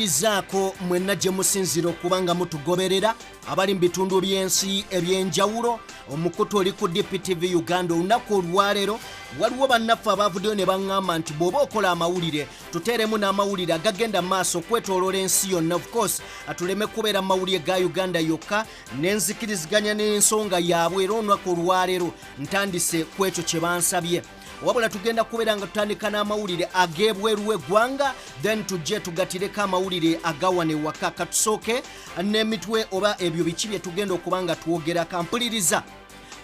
Mbanirizaako mwenna gye musinziira okuba nga mutugoberera abali mu bitundu by'ensi eby'enjawulo. Omukutu oli ku DPTV Uganda. Olunaku olwaleero waliwo bannaffe abaavuddeyo ne baŋŋamba nti bw'oba okola amawulire tuteeremu n'amawulire agagenda mu maaso okwetooloola ensi yonna, of course tuleme kubeera mu mawulire ga Uganda yokka, ne nzikiriziganya n'ensonga yaabwe. Era olunaku olwaleero ntandise ku ekyo kye bansabye. Wabula tugenda kubeera nga tutandika n'amawulire ag'ebweru w'eggwanga, then tujje tugatireko amawulire agawana ewaka. Katusooke n'emitwe oba ebyo biki bye tugenda okuba nga twogerako. Mpuliriza,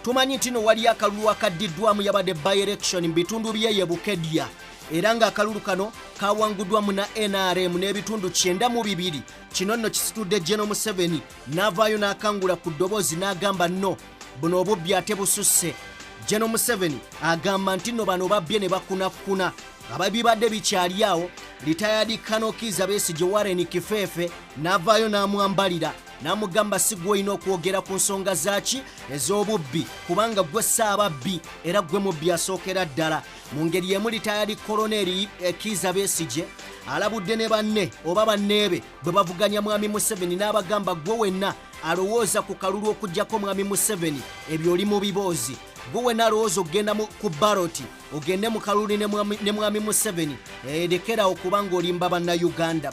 tumanyi nti no wali akalulu akaddiddwamu, yabadde by election mu bitundu byeye Bukedya, era ng'akalulu kano kawanguddwa muna NRM n'ebitundu 92. Kino nno kisitudde General Museveni n'avaayo n'akangula ku ddoboozi n'agamba, "No, buno obubbi ate bususse." General Museveni agamba nti nno bano babbye ne bakunakuna. Ababibadde bikyali awo, retired Colonel Kiiza Besigye, Warren Kifeefe n'avaayo n'amwambalira n'amugamba, "Si gwe olina okwogera ku nsonga zaaki ez'obubbi, kubanga gwe saababbi era gwe mubbi asookera ddala." Mu ngeri emu, retired Colonel Kiiza Besigye alabudde ne banne oba banneebe bwe bavuganya mwami Museveni, n'abagamba, "Gwe wenna alowooza ku kalulu okugjako mwami Museveni, ebyo oli mu biboozi. Gwe wenna alowooza okugenda ku ballot ogende mu kalulu ne mwami Museveni, lekera okuba ng'olimba Bannayuganda."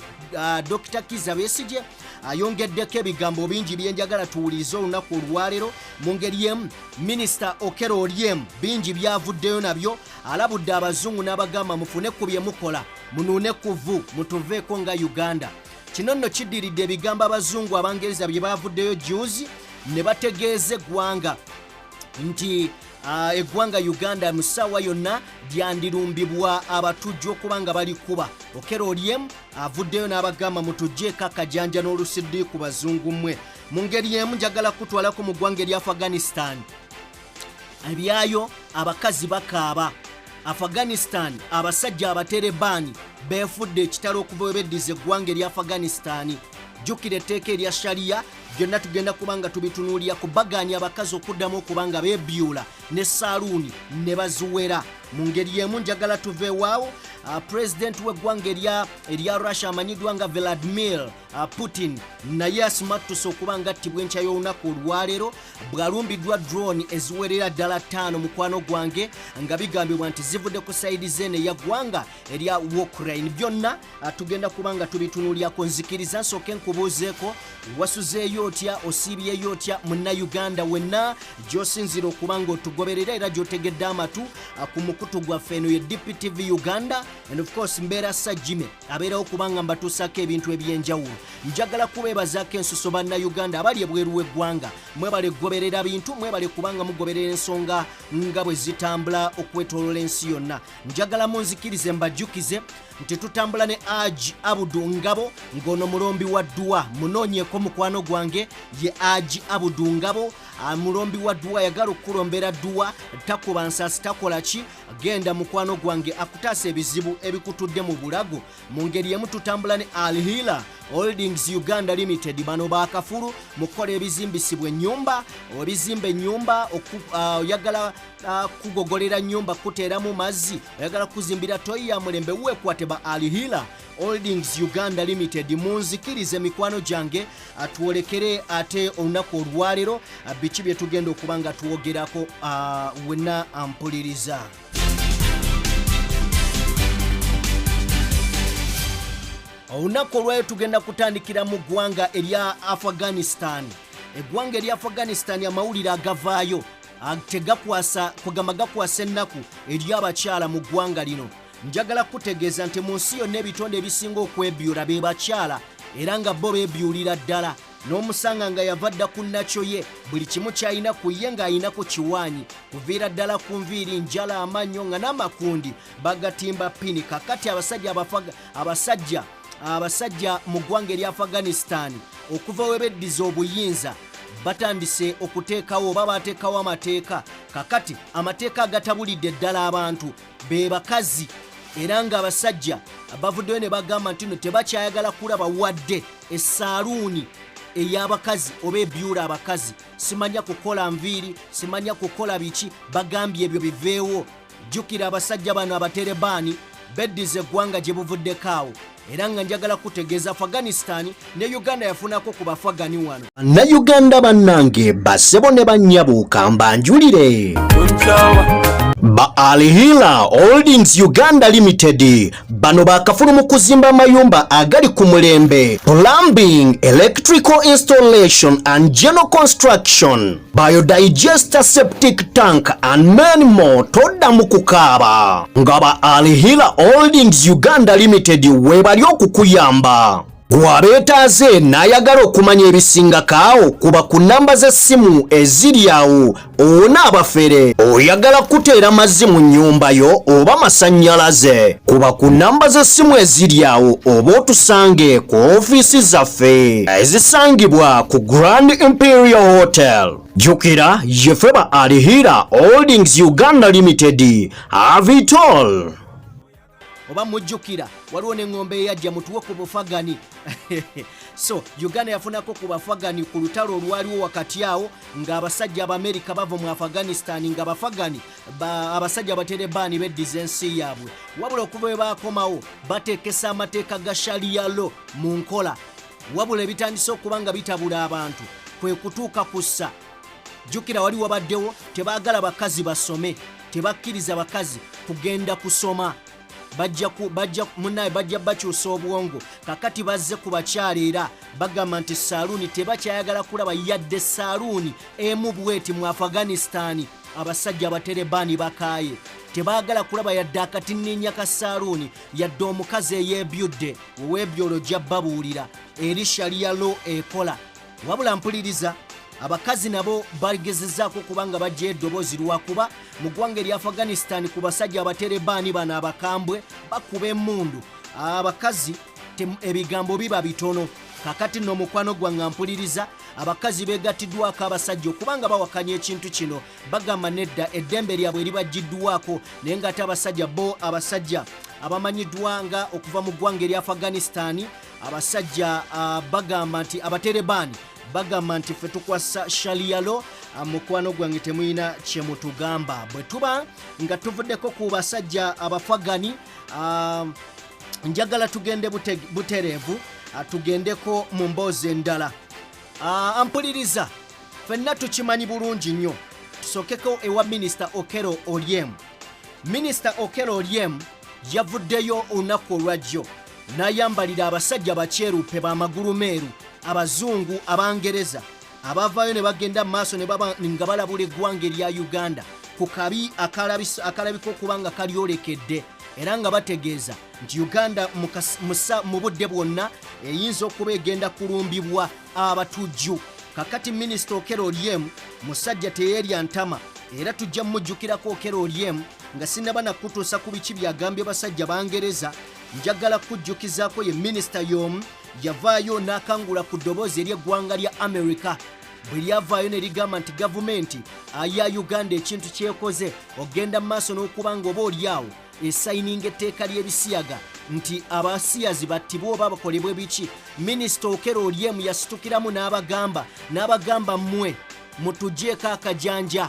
Dr Kiza Besigye ayongeddeko ebigambo bingi byenjagala tuwulirize olunaku olwaleero. Mu ngeri emu, Minisita Okello Oryem bingi byavuddeyo nabyo, alabudde abazungu n'abagamba, "Mufune ku bye mukola, munuune ku vvu, mutuveeko nga Uganda." Kino nno kiddiridde ebigambo abazungu Abangereza bye bavuddeyo juzi ne bategeeza eggwanga nti eggwanga Uganda mu ssaawa yonna lyandirumbibwa abatujju okuba nga bali kuba. Okello Oryem avuddeyo n'abagamba, "Mutugjeeko akajanja n'olusiddi ku bazungu mmwe." Mu ngeri emu, njagala kutwalako mu ggwanga erya Afghanistan. Ebyayo abakazi bakaaba. Afghanistan, abasajja abaterebaani beefudde ekitalo okuva we beddiza eggwanga erya Afghanistan. Jjukira etteeka erya Sharia, byonna tugenda kuba nga tubitunuulira kubagaanya abakazi okuddamu okuba nga beebyula ne saaluuni ne baziwera. Mu ngeri emu, njagala tuveewaawo, pulezidenti w'eggwanga erya Russia amanyiddwa nga Vladimir Putin naye asimattuse okuba nga attibwa enkya y'olunaku olwaleero bw'alumbiddwa drone eziwerera ddala ttaano, mukwano gwange, nga bigambibwa nti zivudde ku side zeene eya ggwanga erya Ukraine. Byonna tugenda kuba nga tubitunuulyako. Nzikiriza nsooke nkubuuzeeko, wasuzeeyo otya? Osiibyeyo otya, Munnayuganda wenna gy'osinziira okuba nga otugoberera era gy'otegedde amatu ku mukutu gwaffe? Eno ye DPTV Uganda and of course mbeera Sajime abeerawo kubanga mbatuusaako ebintu ebyenjawulo. Njagala kubeebazaako ensuso, Bannayuganda abali ebweru w'eggwanga. Mwebale kugoberera bintu, mwebale kubanga mugoberera ensonga nga bwe zitambula okwetoolola ensi yonna. Njagala munzikirize mbajjukize nti tutambula ne Aji Abudu Ngabo, ng'ono mulombi wa dduwa. Munoonyeeko mukwano gwange, ye Aji Abudu Ngabo, mulombi wa dduwa. Yagala okukulombera dduwa, takuba nsaasi, takola ki. Genda mukwano gwange akutaasa ebizibu ebikutudde mu bulago. Mu ngeri emu, tutambula ne Alhila Holdings Uganda Limited. Bano bakafulu mu kukola ebizimbisibwa ennyumba, ebizimba ennyumba. Oyagala kugogolera nnyumba, kuteeramu mazzi, oyagala kuzimbira toyi ya mulembe, weekwate ba Alhila Holdings Uganda Limited. Munzikirize mikwano gyange, twolekere ate olunaku olwaleero biki bye tugenda okuba nga twogerako. Wenna ampuliriza, olunaku olwayo tugenda kutandikira mu ggwanga erya Afghanistan. Eggwanga erya Afghanistan, amawulire agavaayo tegakwasa kugamba, gakwasa ennaku eri abakyala mu ggwanga lino. Njagala kutegeeza nti mu nsi yonna ebitonde ebisinga okwebyula be bakyala, era nga bo beebyulira ddala n'omusanga nga yava dda ku nakyo ye buli kimu ky'alina ku ye ng'ayinako kiwaanyi, kuviira ddala ku nviiri, njala, amannyo, nga n'amakundi bagatimba pini. Kakati abasajja mu ggwanga erya Afghanistan, okuva we beddiza obuyinza, batandise okuteekawo oba bateekawo amateeka. Kakati amateeka agatabulidde ddala abantu be bakazi, era ng'abasajja bavuddeyo ne bagamba nti no tebakyayagala kulaba wadde esaaluuni ey'abakazi oba ebyula abakazi, simanya kukola nviiri, simanya kukola biki. Bagambye ebyo biveewo. Jjukira abasajja bano abaterebaani Beddiza eggwanga gye buvuddeko awo, era nga njagala kutegeeza Afghanistan ne Uganda yafunako ku Bafagani wano. Bannayuganda bannange, bassebo ne bannyabo, kambanjulire ba Alhila Holdings Uganda Limited. Bano bakafulu mu kuzimba amayumba agali ku mulembe, plumbing, electrical installation and general construction, biodigester, septic tank and many more. Toddamu kukaaba nga ba Alhila Holdings Uganda Limited weebali okukuyamba. Gwabeetaaze n'ayagala okumanya ebisingako, kuba ku namba z'essimu eziri awo owona abafere. Oyagala kuteera mazzi mu nnyumba yo oba masannyalaze, kuba ku namba z'essimu eziri awo oba otusange ku ofiisi zaffe ezisangibwa ku Grand Imperial Hotel. Jjukira yeffe ba Alhira Holdings Uganda Limited, have it all. Oba mujjukira waliwo n'eŋŋombe eyajja mutuwe ku Bufagani. So Uganda yafunako ku Bafagani ku lutalo olwaliwo wakati awo ng'abasajja Abamerika bava mu Afghanistan, nga Bafagani abasajja Abaterebaani beddiza ensi yaabwe. Wabula okuva bwe bakomawo, bateekesa amateeka ga Sharia law mu nkola. Wabula ebitandise okuba nga bitabula abantu kwe kutuuka kussa. Jjukira wali wabaddewo tebaagala bakazi basome, tebakkiriza bakazi kugenda kusoma, bajja munaye bajja bakyusa obwongo. Kakati bazze ku bakyala, era bagamba nti saaluuni tebakyayagala kulaba yadde saaluuni emu bweti mu Afghanistan. Abasajja Abaterebaani bakaaye, tebaagala kulaba yadde akatinninya ka saaluuni, yadde omukazi eyeebyudde. Weweebyolo ojja babuulira eri Sharia law ekola. Wabula mpuliriza, abakazi nabo bagezezaako kubanga bajja eddoboozi lwakuba mu ggwanga erya Afghanistan ku basajja Abaterebaani bano abakambwe bakuba emmundu, abakazi ebigambo biba bitono. Kakati nno omukwano gwange mpuliriza, abakazi beegattiddwako abasajja okubanga bawakanya ekintu kino. Bagamba nedda, eddembe lyabwe libaggiddwako. Naye ng'ate abasajja bo, abasajja abamanyiddwa nga okuva mu ggwanga erya Afghanistan, abasajja bagamba nti Abaterebaani bagamba nti ffe tukwasa Sharia law. Mukwano gwange, temulina kyemutugamba. Bwe tuba nga tuvuddeko ku basajja Abafagani, njagala tugende butereevu, tugendeko mu mboozi endala. Ampuliriza, ffenna tukimanyi bulungi nnyo. Tusookeko ewa Minisita Okello Oryem. Minisita Okello Oryem yavuddeyo olunaku olwajjo n'ayambalira abasajja bakyerupe b'amagulu meeru, abazungu Abangereza, abavaayo ne bagenda mu maaso ne baba nga balabula eggwanga erya Uganda ku kabi akalabika okuba nga kalyolekedde, era nga bategeeza nti Uganda mu budde bwonna eyinza okuba egenda kulumbibwa abatujju. Kakati Minisita Okello Oryem musajja teyeerya ntama, era tujja mumujjukirako Okello Oryem. Nga sinnaba nakutuusa ku biki byagambye basajja Bangereza, njagala kujjukizaako ye minisita y'omu yavaayo n'akangula ku ddoboozi ery'eggwanga lya America bwe lyavaayo ne ligamba nti gavumenti ya Uganda ekintu kyekoze ogenda mu maaso n'okuba nga oba oliawo esayininga etteeka ly'ebisiyaga, nti abasiyazi battibwe oba bakolebwe biki. Minisita Okello Oryem yasitukiramu n'abagamba, "Mmwe mutugyeko akajanja."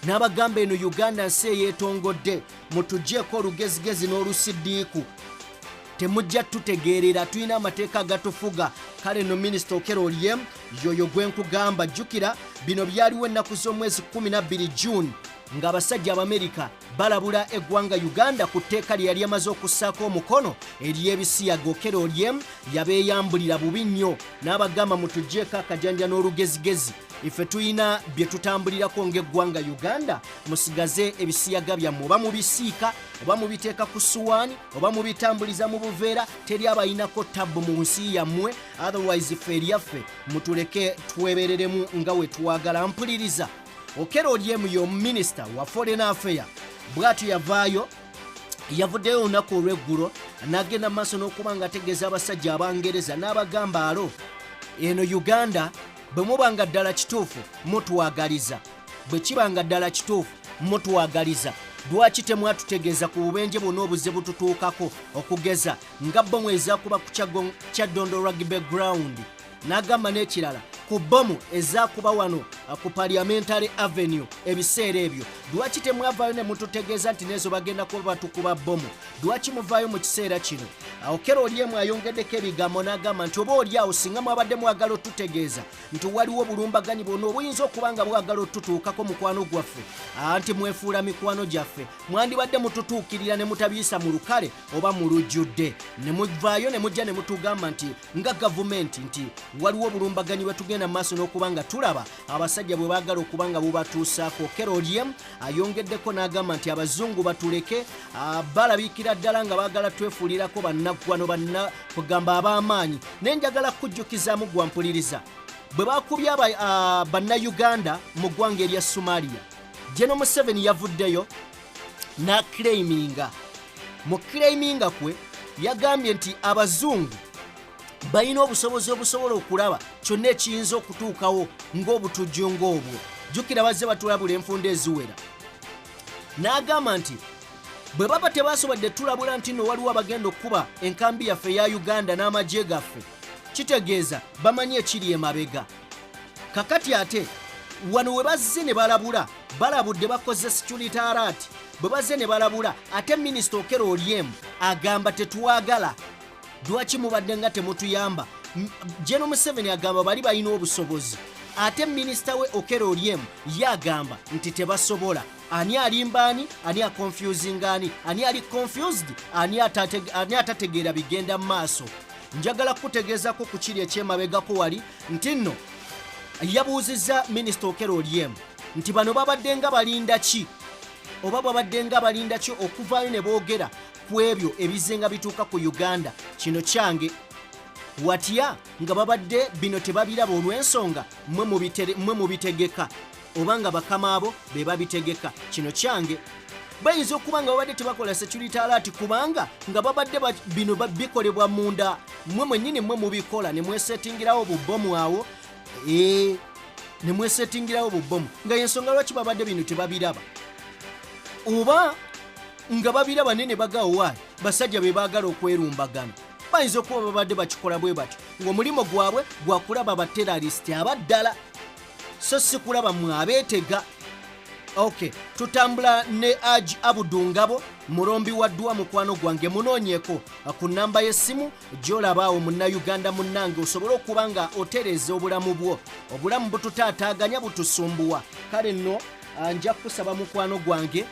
N'abagamba, "Eno Uganda nsi eyeetongodde, mutugyeko olugezigezi n'olusiddiiku, temujja tutegeerera, tulina amateeka agatufuga." Kale no Minisita Okello Oryem yoyo gwe nkugamba. Jjukira bino byaliwo ennaku z'omwezi 12 June, ng'abasajja Abamerika balabula eggwanga Uganda ku tteeka lye yali amaze okussaako omukono ery'ebisiyaga. Okello Oryem yabeeyambulira bubi nnyo n'abagamba, "Mutugyeko akajanja n'olugezigezi, ife tulina bye tutambulirako ng'eggwanga Uganda. Musigaze ebisiyaga byammwe, oba mubisiika, oba mubiteeka ku suwaani, oba mubitambuliza mu buveera, teri abayinako tabbu mu nsi yammwe. Otherwise ffe eryaffe mutuleke twebereremu nga we twagala." Mpuliriza, Okello Oryem y'omuminisita wa foreign affair, bw'atyo yavaayo, yavuddeyo olunaku olw'eggulo n'agenda mu maaso n'okuba nga ategeeza abasajja Abangereza n'abagamba, "Alo, eno Uganda, bwe muba nga ddala kituufu mutwagaliza, bwe kiba nga ddala kituufu mutwagaliza, lwaki temwatutegeeza ku bubenje bwonna obuzze bututuukako, okugeza nga bomu ezakuba ku Kyaddondo Rugby Ground?" N'agamba n'ekirala ku bomu ezakuba wano. ku Parliamentary Avenue ebiseera ebyo. Lwaki temwavaayo ne mututegeeza nti nezo bagenda kuba batukuba bbomu? Lwaki muvaayo mu kiseera kino? Okello Oryem ayongeddeko ebigambo n'agamba nti oba oli awo singa mwabadde mwagala otutegeeza nti waliwo obulumbaganyi bwonna obuyinza okuba nga bwagala otutuukako, mukwano gwaffe, anti mwefuula mikwano gyaffe, mwandibadde mututuukirira ne mutabiyisa mu lukale oba mu lujjudde, ne muvaayo ne mujja ne mutugamba nti nga gavumenti nti waliwo obulumbaganyi bwe tugenda mu maaso n'okuba nga tulaba abasajja bwe baagala okuba nga bubatuusaako. Okello Oryem ayongeddeko n'agamba nti abazungu batuleke, balabikira ddala nga baagala twefuulirako bannaggwano, banna kugamba ab'amaanyi. Naye njagala kujjukizaamu gwampuliriza, bwe bakubye bannayuganda mu ggwanga erya Somalia, General Museveni yavuddeyo n'aclaiminga. Mu claiminga kwe yagambye nti abazungu balina obusobozi obusobola okulaba kyonna ekiyinza okutuukawo ng'obutujju ng'obwo. Jjukira bazze batulabula enfunda eziwera. N'agamba nti bwe baba tebasobodde tulabula nti nno waliwo abagenda okukuba enkambi yaffe eya Uganda n'amagye gaffe, kitegeeza bamanyi ekiri emabega. Kakati ate wano we bazze ne balabula, balabudde, bakoze security alert. Bwe bazze ne balabula, ate Minisita Okello Oryem agamba tetwagala. Lwaki mubadde nga temutuyamba? General Museveni agamba bali balina obusobozi, ate minisita we Okello Oryem ye agamba nti tebasobola. Ani alimba ani? Ani aconfusinga ani? Ani ali confused? Ani atategeera bigenda mu maaso? Njagala kukutegeezako ku kiri ekyemabegako wali nti nno yabuuzizza Minisita Okello Oryem nti bano babadde nga balinda ki, oba babadde nga balinda ki okuvaayo ne boogera ku ebyo ebizze nga bituuka ku Uganda? Kino kyange watya nga babadde bino tebabiraba olw'ensonga mmwe mubitegeka, oba nga bakama abo be babitegeka? Kino kyange, bayinza okuba nga babadde tebakola security alert kubanga nga babadde bino bikolebwa munda, mmwe mwennyini mmwe mubikola ne mwesetingirawo bubbomu awo, ne mwesetingirawo bubbomu, nga yensonga lwaki babadde bino tebabiraba, oba nga babiraba ne bagawa basajja be baagala okwerumbagana. Bayinza okuba babadde bakikola bwe batyo ng'omulimu gwabwe gwakulaba baterrorist abaddala, so si kulaba mwe abeetega. Ok, tutambula ne Aj Abudu Ngabo Mulombi wa ddwa, mukwano gwange. Munoonyeko ku namba y'essimu gy'olabaawo, Munnayuganda munnange, osobole okuba nga otereeza obulamu bwo. Obulamu bututaataaganya, butusumbuwa. Kale nno nja kukusaba mukwano gwange,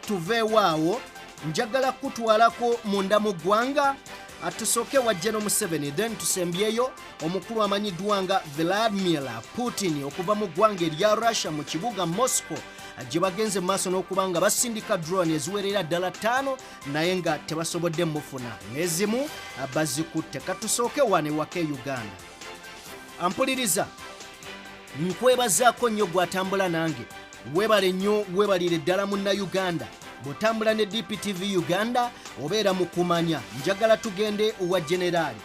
tuveewo awo. Njagala kutwalako munda mu ggwanga. Tusooke wa General Museveni, then tusembyeyo omukulu amanyiddwa nga Vladimir Putin okuva mu ggwanga erya Russia, mu kibuga Moscow, gye bagenze mu maaso n'okuba nga basindika drone eziwerera ddala ttaano, naye nga tebasobodde mufuna, n'ezimu bazikutte. Katusooke wano ewaka e Uganda. Ampuliriza, nkwebazaako nnyo gwatambula nange. Weebale nnyo, weebalire ddala Munnayuganda. Bw'otambula ne DPTV Uganda obeera mu kumanya. Njagala tugende wa generaali.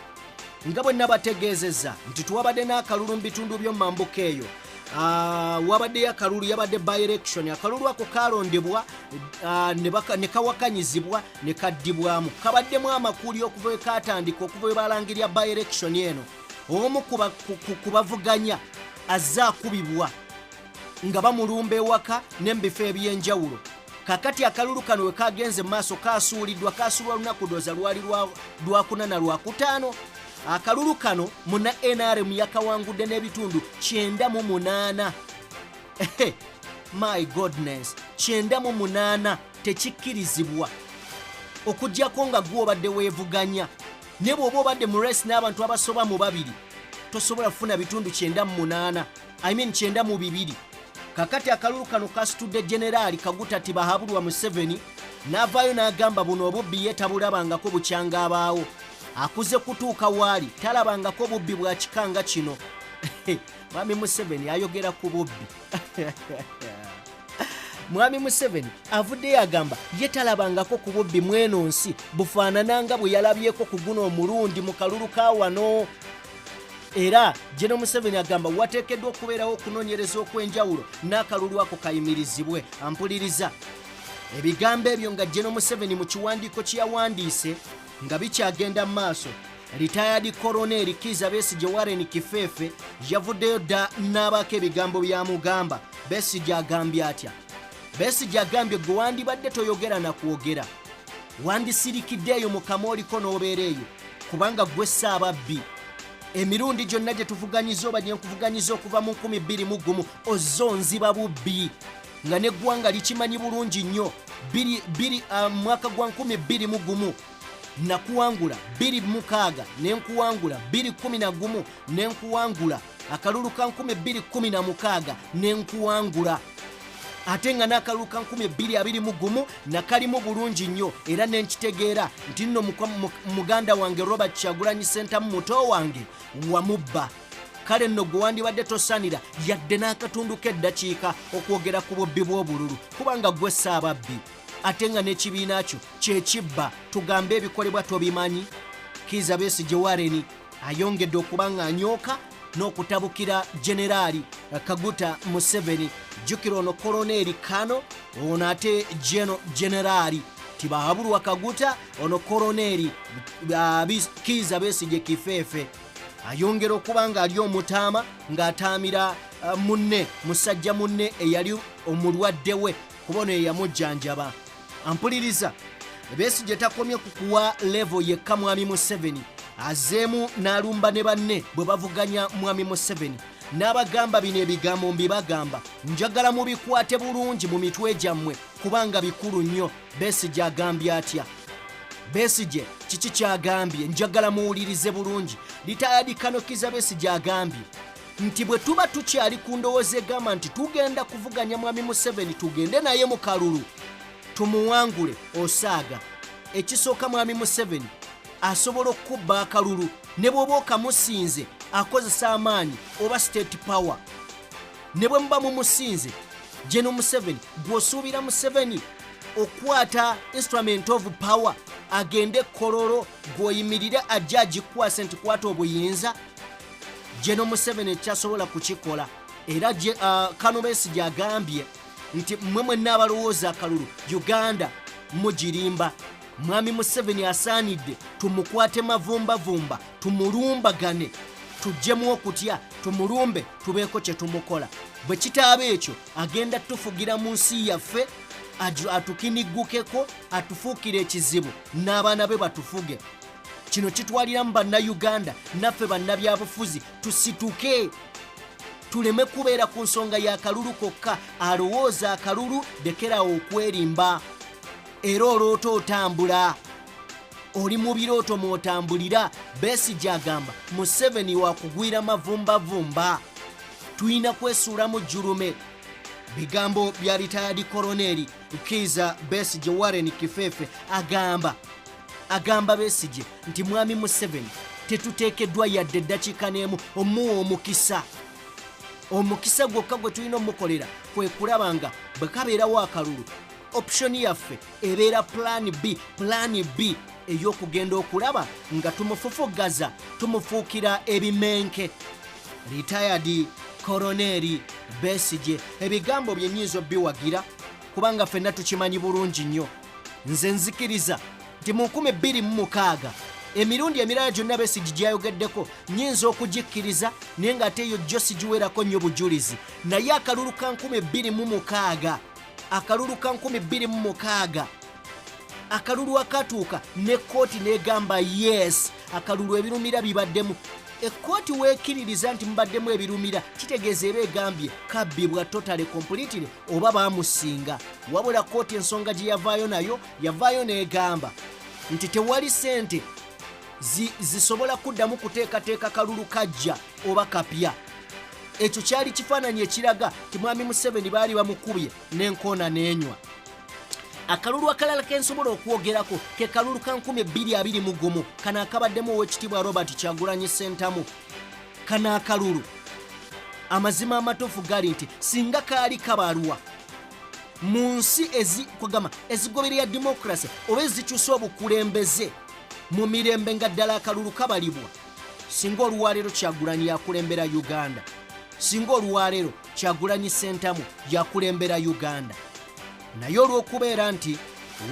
Nga bwe nabategeezezza nti twabadde n'akalulu mu bitundu by'omambuka eyo, wabaddeyo akalulu, yabadde by election. Akalulu ako kalondebwa, ne kawakanyizibwa ne kaddibwamu. Kabaddemu amakuuli okuva we katandika, okuva we balangirya by election eno. Omu ku bavuganya azze akubibwa nga bamulumba ewaka ne mu bifo eby'enjawulo. Kakati akalulu kano we kagenze mu maaso kasuuliddwa, kasuulwa lunaku doza lwali Lwakuna na Lwakutaano. Akalulu kano muna NRM yakawangudde n'ebitundu 98. My goodness, 98 tekikkirizibwa okugyako nga gwe obadde weevuganya. Ne bw'oba obadde mu race n'abantu abasoba mu babiri, tosobola kufuna bitundu 98, I mean 92. Kakati akalulu kano kasitudde Generaali Kaguta Tibahabulwa Museveni n'avaayo n'agamba buno obubbi ye tabulabangako bukyanga abaawo, akuze kutuuka waali talabangako bubbi bwa kikanga kino. Mwami Museveni ayogera ku bubbi. Mwami Museveni avuddeyo agamba ye talabangako ku bubbi mweno nsi bufaanana nga bwe yalabyeko ku guno omulundi mu kalulu ka wano. Era General Museveni agamba wateekeddwa okubeerawo okunoonyereza okw'enjawulo n'akalulu ako kayimirizibwe. Ampuliriza, ebigambo ebyo nga General Museveni mu kiwandiiko kye yawandiise nga bikyagenda mu maaso. Retired Colonel Kizza Besigye Warren Kifeefe yavuddeyo dda n'abaako ebigambo by'amugamba. Besigye agambye atya? Besigye agambye gwe wandibadde toyogera na kwogera, wandisirikidde eyo mu kamooli ko n'obeera eyo, kubanga gwe ssaababbi. Emirundi gyonna gye tuvuganyiza oba gye nkuvuganyiza okuva mu 2001 ozze onziba bubbi, nga n'eggwanga likimanyi bulungi nnyo. Biri mwaka gwa 2001 nakuwangula, 2006 nenkuwangula, 2011 nenkuwangula, akalulu ka 2016 nenkuwangula, ate nga n'akalulu ka 2021 nakalimu bulungi nnyo, era nenkitegeera nti nno muganda wange Robert Kyagulanyi Ssentamu muto wange wamubba. Kale nno gwe wandibadde tosanira yadde n'akatundu k'eddakiika okwogera ku bubbi bw'obululu, kubanga gwe ssaababbi, ate nga n'ekibiina kyo kyekibba. Tugambe ebikolebwa tobimanyi. Kizza Besigye Warren ayongedde okuba ng'anyooka n'okutabukira Generaali Kaguta Museveni. Jjukira ono koloneeri kano, ono ate generaali Tibahabulwa Kaguta, ono koloneeri Kizza Besigye Kifeefe ayongera okuba ng'ali omutaama ng'ataamira munne, musajja munne eyali omulwadde we, kuba ono yeyamujjanjaba. Ampuliriza, Besigye takomye ku kuwa level yekka mwami Museveni, azeemu n'alumba ne banne bwe bavuganya mwami Museveni, n'abagamba bino ebigambo mbibagamba, njagala mubikwate bulungi mu mitwe gyammwe kubanga bikulu nnyo. Besigye agambye atya? Besigye kiki kyagambye? Njagala muwulirize bulungi. Retired Colonel Kizza Besigye agambye nti bwe tuba tukyali ku ndowooza egamba nti tugenda kuvuganya mwami Museveni, tugende naye mu kalulu tumuwangule, osaaga. Ekisooka, mwami Museveni asobola okukubba akalulu ne bw'oba okamusinze, akozesa amaanyi oba state power. Ne bwe muba mumusinze General Museveni, gw'osuubira Museveni okwata instrument of power agende Kololo, gw'oyimirire ajja agikwase nti kwata obuyinza? General Museveni ekyasobola kukikola. Era Colonel Besigye agambye nti mmwe mwenna abalowooza akalulu Uganda mugirimba, mwami Museveni asaanidde tumukwate mavumbavumba, tumulumbagane, tuggyemu okutya, tumulumbe, tubeeko kye tumukola. Bwe kitaaba ekyo, agenda tufugira mu nsi yaffe, atukiniggukeko, atufuukire ekizibu, n'abaana be batufuge. Kino kitwaliramu Bannayuganda naffe bannabyabufuzi, tusituke tuleme kubeera ku nsonga y'akalulu kokka. Alowooza akalulu, lekerawo okwerimba, era oloota otambula, oli mu birooto mw'otambulira. Besigye agamba Museveni wakugwira mavumbavumba, tulina kwesuulamu jjulume. Bigambo bya retired Colonel Kizza Besigye Warren Kifeefe. Agamba Besigye nti mwami Museveni tetuteekeddwa yadde eddakiika n'emu omuwa omukisa. Omukisa gwokka gwe tulina omukolera kwe kulaba nga bwe kabeerawo akalulu, option yaffe ebeera plan B, plan B ey'okugenda okulaba nga tumufufugaza, tumufuukira ebimenke. Retired Colonel Besigye ebigambo bye nnyinza obiwagira, kubanga ffenna tukimanyi bulungi nnyo. Nze nzikiriza nti mu 2006, emirundi emirala gyonna Besigye gyayogeddeko nnyinza okugikkiriza, naye ng'ate eyo jjo sigiwerako nnyo bujulizi. Naye akalulu ka 2006, akalulu ka 2006, akalulu akatuuka ne kkooti n'egamba yes, akalulu ebirumira bibaddemu. Ekkooti weekiririza nti mubaddemu ebirumira, kitegeeza eba egambye kabbibwa totally, completely, oba baamusinga. Wabula kkooti ensonga gye yavaayo nayo, yavaayo n'egamba nti tewali ssente zisobola kuddamu kuteekateeka kalulu kajja oba kapya. Ekyo kyali kifaananyi ekiraga nti mwami Museveni baali bamukubye n'enkoona n'enywa. Akalulu akalala kensobola okwogerako ke kalulu ka 2021, kano akabaddemu Owekitiibwa Robert Kyagulanyi Ssentamu. Kano akalulu, amazima amatuufu gali nti singa kaali kabalwa mu nsi kwegamba ezigoberera democracy oba ezikyusa obukulembeze mu mirembe, nga ddala akalulu kabalibwa, singa olwaleero Kyagulanyi yakulembera Uganda, singa olwaleero Kyagulanyi Ssentamu yakulembera Uganda. Naye olw'okubeera nti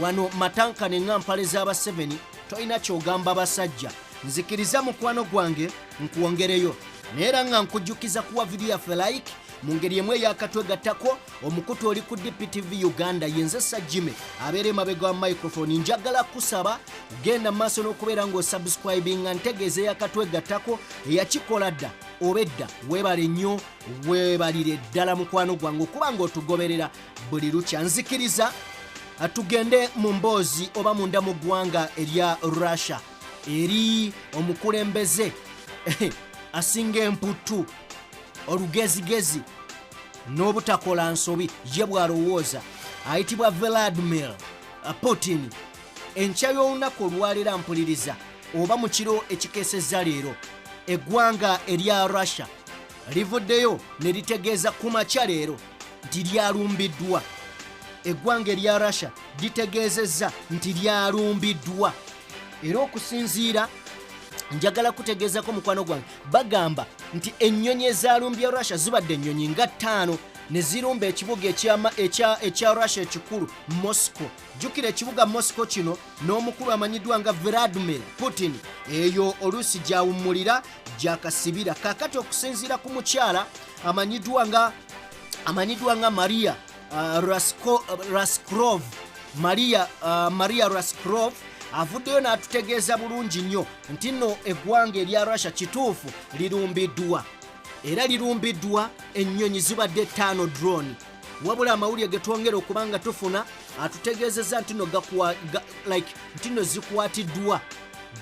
wano matankane nga mpale z'Abaseveni, tolina kyogamba basajja. Nzikiriza mukwano gwange nkuwongereyo, naye era nga nkujjukiza kuwa vidiyo yaffe like mu ngeri emu eyakatwegattako. Omukutu oli ku DPTV Uganda. Yenze Sajime abeera emabega wa microphone. Njagala kusaba genda maaso n'okubeera ng'osubscribinga. Ntegeeza eyakatwegattako, eyakikola dda oba edda, weebale nnyo, weebalire ddala mukwano gwange okuba ng'otugoberera buli lukya. Nzikiriza tugende mu mboozi oba munda mu ggwanga erya Russia, eri omukulembeze asinga emputtu, olugezigezi n'obutakola nsobi ye bw'alowooza, ayitibwa Vladimir Putin. Enkya y'olunaku olwaleero, mpuliriza, oba mu kiro ekikeesezza leero, eggwanga erya Russia livuddeyo ne litegeeza ku makya leero nti lyalumbiddwa. Eggwanga erya Russia litegeezezza nti lyalumbiddwa, era okusinziira, njagala kutegeezako mukwano gwange, bagamba nti ennyonyi ezalumbye Russia zibadde ennyonyi nga 5 ne zirumba ekibuga ekya Russia ekikulu Moscow. Jjukira ekibuga Moscow kino n'omukulu amanyiddwa nga Vladimir Putin eyo oluusi gyawummulira, gyakasibira. Kaakati okusinziira ku mukyala amanyiddwa nga Maria Raskrov, Maria Raskrov avuddeyo n'atutegeeza bulungi nnyo nti nno eggwanga erya Russia kituufu lirumbiddwa, era lirumbiddwa ennyonyi zibadde 5, drone. Wabula amawulire ge twongera okuba nga tufuna atutegeezezza nti no like nti no zikwatiddwa,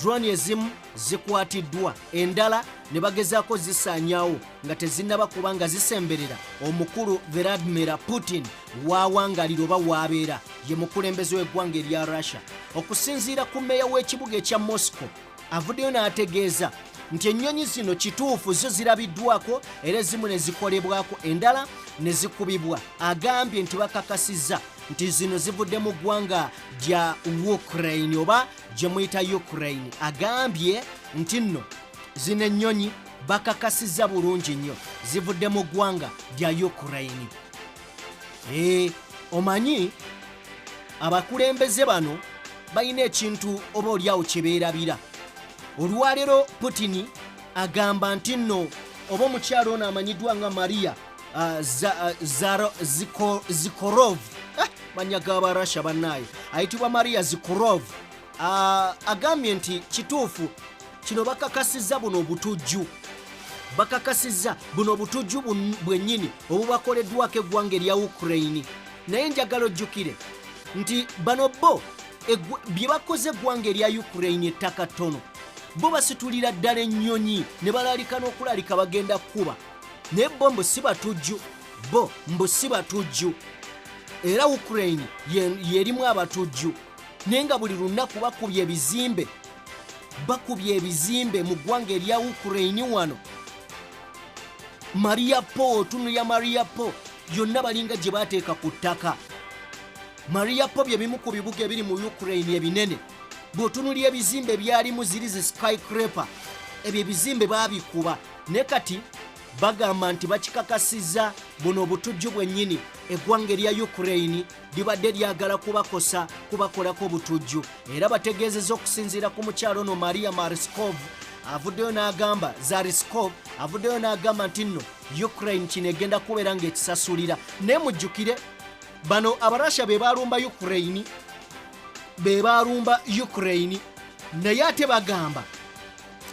drone ezimu zikwatiddwa, endala ne bagezaako zisaanyaawo nga tezinnaba kuba nga zisemberera omukulu Vladimir Putin waawangalira oba waabeera, ye mukulembeze w'eggwanga erya Russia. Okusinziira ku meeya w'ekibuga ekya Moscow, avuddeyo n'ategeeza nti ennyonyi zino kituufu zo zirabiddwako, era ezimu ne zikolebwako, endala ne zikubibwa. Agambye nti bakakasizza nti zino zivudde mu ggwanga lya Ukraine oba gye muyita Ukraine. Agambye nti nno zino ennyonyi bakakasizza bulungi nnyo zivudde mu ggwanga lya Ukraine. Ee, omanyi abakulembeze bano balina ekintu oba oliawo kye beerabira. Olwaleero Putin agamba nti nno oba omukyalo ono amanyiddwa nga Maria Zikorov, manya g'Abarasha bannaaye, ayitibwa Maria Zikorov, agambye nti kituufu kino bakakasizza buno obutujju, bakakasizza buno obutujju bwennyini obubakoleddwako eggwanga erya Ukraine. Naye njagala ojjukire nti bano bo bye bakoze eggwanga erya Ukraine ettaka ttono, bo basitulira ddala ennyonyi ne balalika n'okulalika bagenda kkuba, naye bo mbu si batujju, bo mbu si batujju, era Ukraine yerimu abatujju. Naye nga buli lunaku bakubye ebizimbe, bakubye ebizimbe mu ggwanga erya Ukraine. Wano Mariupol, otunulya Mariupol yonna balinga gye bateeka ku ttaka. Mariupol bye bimu ku bibuga ebiri mu Ukraine ebinene. Bw'otunulya ebizimbe byalimu ziri zi skyscraper, ebyo ebizimbe baabikuba. Naye kati bagamba nti bakikakasizza buno obutujju bwennyini eggwanga erya Ukraine libadde lyagala kubakosa, kubakolako obutujju. Era bategeezezza okusinziira ku mukyalo ono Maria Mariskov avuddeyo n'agamba, Zariskov avuddeyo n'agamba nti nno Ukraine kino egenda kubeera ng'ekisasulira. Naye mujjukire bano Abarasha be balumba Ukraine, be balumba Ukraine, naye ate bagamba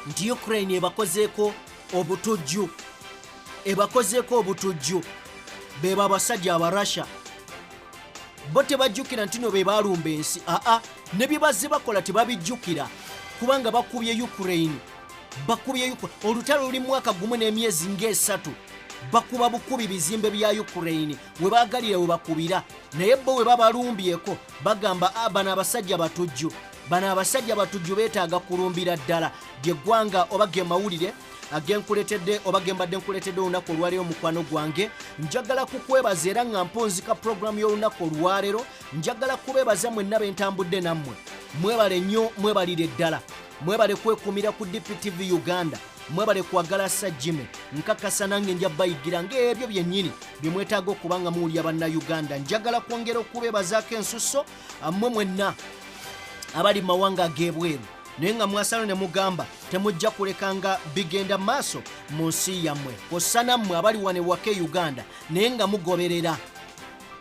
nti Ukraine ebakozeeko obutujju, ebakozeeko obutujju. Beba abasajja Abarasha bo tebajjukira nti no be balumba ensi. Aa, ne bye bazze bakola tebabijjukira, kubanga bakubye Ukraine, bakubye olutalo luli mwaka 1 n'emyezi ng'esatu, bakuba bukubi bizimbe bya Ukraine, we baagalira we bakubira. Naye bo we babalumbyeko bagamba, "Ah, bano abasajja batujju, bano abasajja batujju, beetaaga kulumbira ddala." Lyeggwanga oba ge mawulire agenkuletedde oba gembadde nkuletedde olunaku olwaleero. Mukwano gwange, njagala kukwebaza, era nga mpunzika puroguramu y'olunaku olwaleero, njagala kubeebaza mwenna bentambudde nammwe. Mwebale nnyo, mwebalire ddala, mwebale kwekumira ku DPTV Uganda, mwebale kwagala Sajime. Nkakasa nange nja bayigira ng'ebyo byennyini bye mwetaaga okuba nga muwulira Bannayuganda. Njagala kwongera okubeebazaako ensusso mmwe mwenna abali mu mawanga ag'ebweru. Naye nga mwasalo ne mugamba temujja kuleka nga bigenda maaso mu nsi yammwe, kwossa nammwe abali wano ewaka e Uganda, naye nga mugoberera,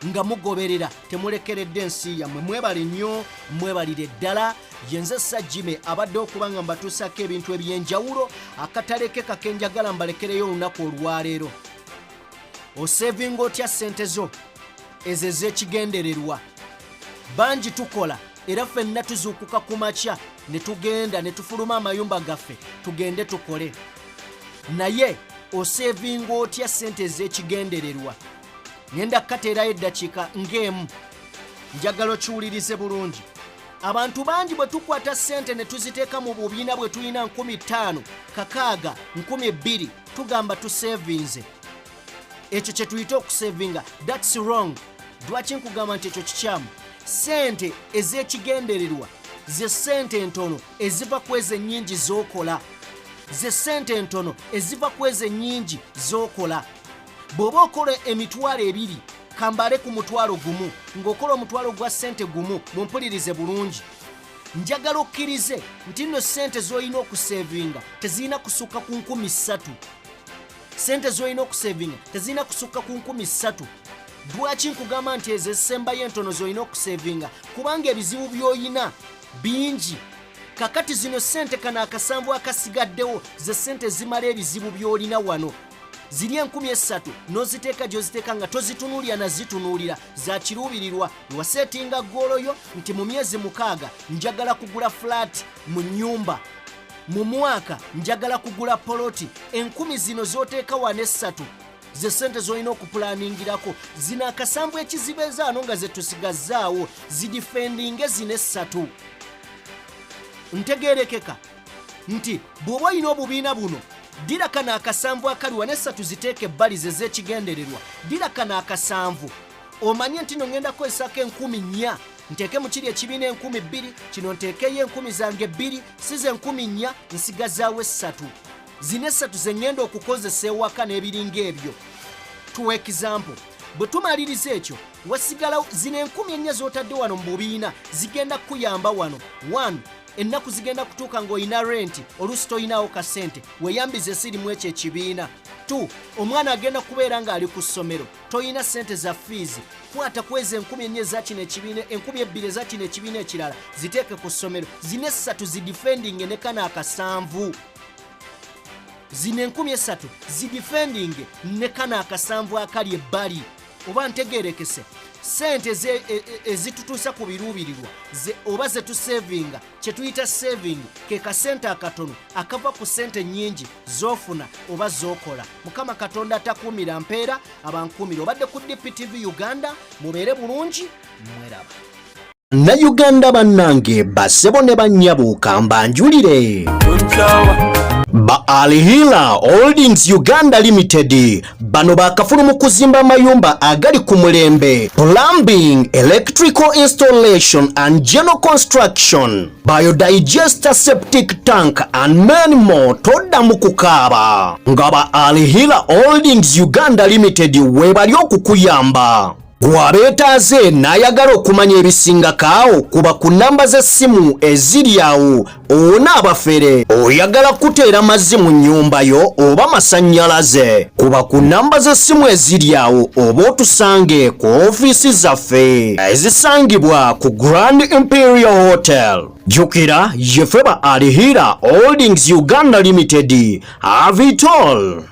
nga mugoberera, temulekeredde ensi yammwe. Mwebale nnyo, mwebalire ddala. Yenze Sajime abadde okuba nga mbatuusako ebintu eby'enjawulo. Akatalekeka kenjagala mbalekereyo olunaku olwaleero: osevinga otya ssente zo ezo ez'ekigendererwa? Bangi tukola era ffenna tuzuukuka ku makya ne tugenda ne tufuluma amayumba gaffe tugende tukole, naye osevinga otya ssente ez'ekigendererwa? Ngenda kukateerayo eddakiika ng'emu, njagala okiwulirize bulungi. Abantu bangi bwe tukwata ssente ne tuziteeka mu bubiina bwe tulina, 5000, 6000, 2000, tugamba tusevinze. Ekyo kye tuyita okusevinga, that's wrong. Lwaki nkugamba nti ekyo kikyamu? Ssente ez'ekigendererwa ze ssente entono eziva ku ezo ennyingi z'okola, ze ssente entono eziva ku ezo ennyingi z'okola. Bw'oba okola 20,000, kambale ku 10,000, ng'okola omutwalo gwa ssente gumu, mumpulirize bulungi, njagala okkirize nti nno ssente z'olina okusevinga tezirina kusukka ku 3000. Ssente z'olina okusevinga tezirina kusukka ku 3000. Lwaki nkugamba nti ezo ezisembayo entono z'olina okusevinga? Kubanga ebizibu by'olina bingi kakati. Zino ssente, kano akasanvu akasigaddewo, ze ssente ezimala ebizibu by'olina wano. Ziri 3000 n'oziteeka gy'oziteeka nga tozitunuulira nazitunuulira, za kiruubirirwa. Waseetinga goal yo nti mu myezi 6 njagala kugula flat mu nnyumba, mu mwaka njagala kugula poloti. Enkumi zino z'oteeka wano essatu ze ssente z'olina okupulaningirako. Zino akasanvu ekizibezaano nga zetusigazzaawo zidifendinge zino essatu. Ntegerekeka nti bw'oba olina obubiina buno, ddira kano akasanvu akali wano, essatu ziteeka ebbali, ze z'ekigendererwa. Ddira kano akasanvu, omanye nti no ŋŋenda kukozesako 4000, nteeke mu kiri ekibiina 2000, kino nteekeyo enkumi zange bbiri, si ze 4000, nsigazaawo essatu. Zino essatu ze ŋŋenda okukozesa ewaka n'ebiringa ebyo. Tuwa example, bwe tumaliriza ekyo, wasigalawo zino 4000 z'otadde wano mu bubiina, zigenda kukuyamba wano. 1, ennaku zigenda kutuuka ng'olina renti, oluusi toyinaawo kasente, weeyambiza esirimu ekyo ekibiina. 2, omwana agenda kubeera ng'ali ku ssomero, toyina sente za fees, kwata kweza 4000 eza kino ekibiina, 2000 eza kino ekibiina ekirala, ziteeke ku ssomero. Zino essatu zidifendinge ne kano akasanvu. Zino 3000 zidifendinge ne kano akasanvu akali ebbali. Oba ntegerekese? Sente ezitutuusa ku biruubirirwa oba zetusevinga, kye tuyita saving, ke kasente akatono akava ku sente nnyingi z'ofuna oba z'okola. Mukama Katonda atakuumira mpeera abankuumira. Obadde ku DPTV Uganda, mubeere bulungi, mweraba. Bannayuganda bannange, basebo ne bannyabo, kambanjulire ba Alhila Holdings Uganda Limited. Bano bakafulu mu kuzimba amayumba agali ku mulembe, plumbing, electrical installation and general construction, biodigester, septic tank and many more. Toddamu kukaaba nga ba Alhila Holdings Uganda Limited weebali okukuyamba. Gwabeetaaze n'ayagala okumanya ebisingako awo, kuba ku namba z'essimu eziri awo owona abafere. Oyagala kuteera mazzi mu nnyumba yo oba masannyalaze, kuba ku namba z'essimu eziri awo oba otusange ku ofiisi zaffe ezisangibwa ku Grand Imperial Hotel. Jjukira, yeffe ba Alhira Holdings Uganda Limited. Have it all.